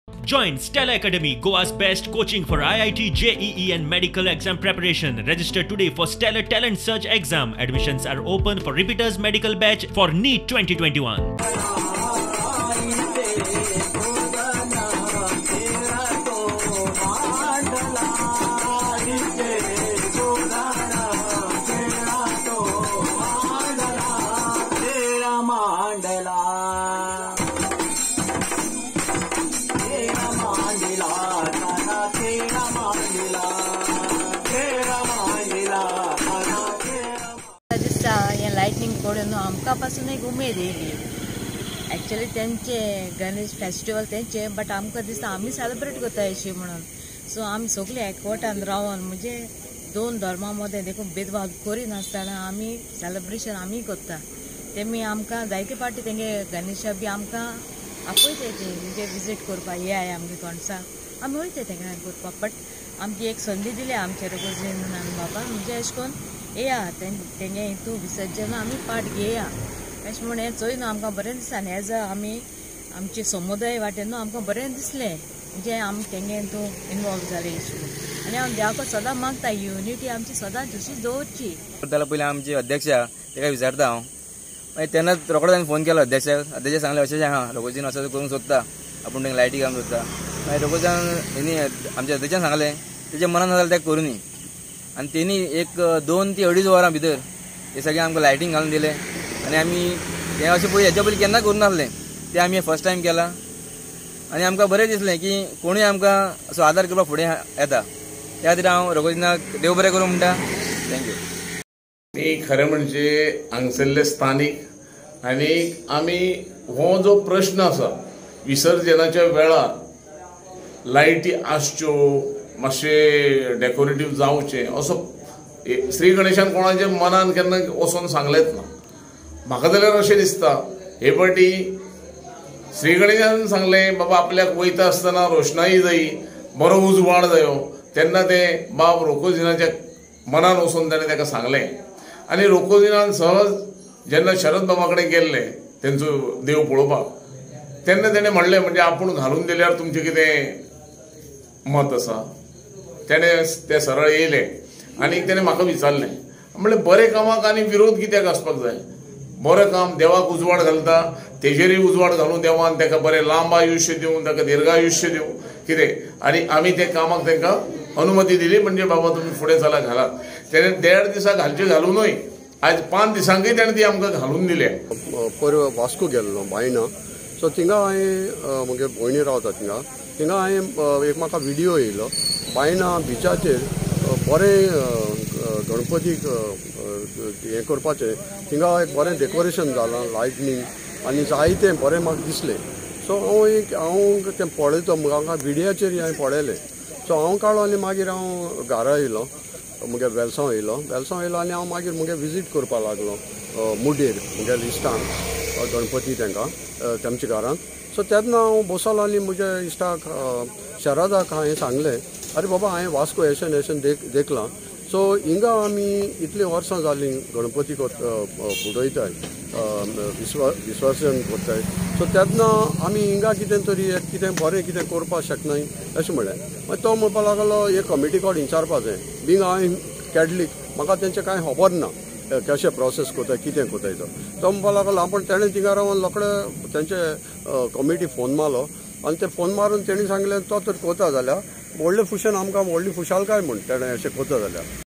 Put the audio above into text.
Join Stella Academy, Goa's best coaching for IIT, JEE and medical exam preparation. Register today for Stellar Talent Search exam. Admissions are open for repeaters medical batch for NEET 2021. दिसता हें lightning पळोवन आमकां पासून एक उमेद येयली. Actually तेंचे Ganesh festival तेंचे, बट आमकां दिसता आमी सेलिब्रेट करता अशी म्हणून. सो आमी सगळीं एकवटान रावन म्हणजे दोन धर्मां मदें देखून भेदभाव करिनासतना आमी सेलिब्रेशन आमी करता. तेमी आमकां जायते फावटी तेंगे गणेशा बी आमकां आपयता ती म्हणजे विजीट करपाक येयाय आमगे कोणसा, आमी वयता तेंगे करपाक. बट आमची एक संदी दिली आमचे रघुजीन बाबा म्हणजे अशें करून येया तेंगे हितू विसर्जन आमी पार्ट घेया अशें म्हूण हें चोय न्हू आमकां बरें दिसता. आनी एज अ आमी आमचे समुदाय वाटेन न्हू आमकां बरें दिसलें म्हणजे आमी तेंगे हितू इनवॉल्व जाले अशें म्हूण. आनी हांव देवाक सदां मागता युनिटी आमची सदांच अशीच दवरची. पयलीं आमची अध्यक्ष तेका विचारता हांव, मागीर तेन्नाच रोकडो ताणें फोन केलो अध्यक्षाक. अध्यक्ष सांगलें अशें आहा रघुजीन असो करूंक सोदता, आपूण तांकां लायटी घालूंक सोदता. मागीर रघुजान हेणी आमच्या अध्यक्षान सांगलें तेच्या मनान जाल्यार तें करुनी. आनी तेणी एक 2 ते 2.5 वरां भितर हे सगळें आमकां लायटींग घालून दिलें. आनी आमी हें अशें पयलीं हेच्या पयलीं केन्ना करूं नासलें, तें आमी फर्स्ट टायम केलां. आनी आमकां बरें दिसलें की कोणूय आमकां असो आदार करपाक फुडें येता. त्या खातीर हांव रघुजीनाक देव बरें करूं म्हणटा. Thank you. आनी खरें म्हणजे हांगसरले स्थानीक आनी आमी हो जो प्रश्न आसा विसर्जनाच्या वेळार लायटी आसच्यो मातशें डेकोरेटीव जावचें असो श्री गणेशान कोणाच्या मनान केन्ना वचोन सांगलेंच ना. म्हाका जाल्यार अशें दिसता हे फावटी श्री गणेशान सांगलें बाबा आपल्याक वयता आसतना रोशनाई जायी, बरो उजवाड जायो, तेन्ना ते बाब रोकोजिनाच्या मनान वचून ताणें ताका सांगलें. आनी रोकोजिनान सहज जेन्ना शरद बाबा कडेन गेल्ले तेंचो देव पळोवपाक तेन्ना तेणें म्हणलें म्हणजे आपूण घालून दिल्यार तुमचें कितें मत आसा. तेणें तें सरळ येयलें आनी तेणें म्हाका विचारलें म्हणलें बरें कामाक आनी विरोध कित्याक आसपाक जाय, बरें काम देवाक उजवाड घालता तेजेरूय उजवाड घालून देवान ताका बरें लांब आयुश्य दिवं, ताका दीर्घायुश्य दिवं कितें. आनी आमी त्या कामाक तांकां अनुमती दिली म्हणजे बाबा तुमी फुडें चला घालात. तेणें 1.5 दिसा घालचे घालूनय आज 5 दिसांकय तेणें ती आमकां घालून दिल्या. परवा वास्को गेल्लो बायना, सो थिंगा हांवें म्हगे भयणी रावता थिंगा, थिंगा हांवें एक म्हाका व्हिडियो येयलो बायना बिचाचेर बरें गणपतीक हें करपाचें, थिंगा एक बरें डेकोरेशन जालां लायटनींग आनी जायतें बरें म्हाका दिसलें. सो हांव एक हांव तें पळयतो म्हाका व्हिडियोचेर हांवें पळयलें. सो हांव काडलो आनी मागीर हांव घरा येयलो, म्हगे वेलसांव येयलो, वेलसांव येयलो आनी हांव मागीर म्हगे विजीट करपाक लागलो मुडेर म्हगेल्या इश्टांक गणपती तांकां तेमच्या घरांत. सो तेन्ना हांव बसलो आनी म्हज्या इश्टाक शरदाक हांवें सांगलें अरे बाबा हांवें वास्को एशेन एशेन देखलां. सो हिंगा आमी इतलीं वर्सां जालीं गणपती बुडयताय, विसर्जन करताय. सो तेन्ना आमी हिंगा कितें तरी एक कितें बरें कितें करपाक शकनाय अशें म्हणलें. मागीर तो म्हणपाक लागलो एक कमिटी कडेन विचारपा जाय. बींग हांवें कॅथलीक म्हाका तेंचें कांय खबर ना कशें प्रोसेस करताय कितें करताय. तो म्हणपाक लागलो पूण तेणें थिंगा रावन रोखडे तेंचे कमिटी फोन मारलो आनी ते फोन मारून तेणी सांगलें तो तर करता जाल्यार व्हडले फुशन आमकां व्हडली खुशालकाय म्हूण तेणें अशें करता जाल्यार.